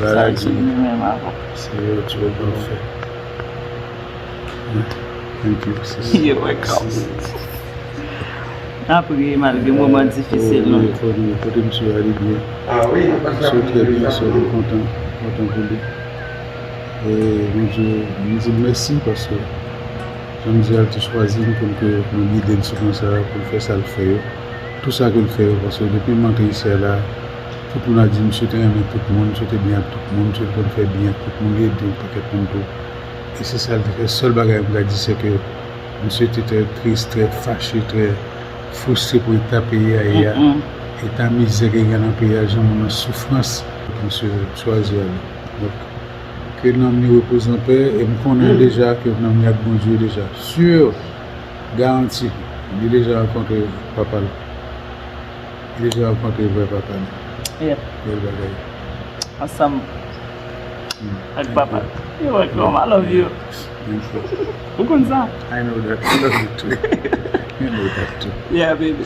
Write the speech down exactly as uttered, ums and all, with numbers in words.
Sa l sou li menm avan. Se yon ti bagay w fè. Thank you, sis. You're welcome. Apre, malgre moman difisil, non? Kote, kote misye a, li byen. Misye trè byen, so, m kontan, m kontan pou li. E Bondye, m di l mèsi paske jan m di a, l te chwazi m pou m te, pou m gide l sou konsa, pou l fè sa l fè yo. Tou sa ke l fè yo, paske depi m antre isi a la, tout moun ap di misye te renmen tout moun, misye te byen ak tout moun, misye te konn fè byen ak tout moun, li ede yon pakèt moun tou. E se sa l te fè. Sèl bagay m ka di, se ke misye te trè tris, trè fache, trè fristre pou eta peyi a ye a. Eta mizè ke gen nan peyi a, jan moun nan soufrans. Misye chwazi ale. Donk, ke nanm li repoze an pè, e m konnen deja ke nanm li ak Bondye deja. Sur, garanti, li deja rankontre papa l. Li deja rankontre vrè papa l. Yep. Bèl bagay. Ansanm ak papa l. You're welcome. I love you. Thank you. Ou konn sa? I know that. I love you too. You know that too. Yeah, baby.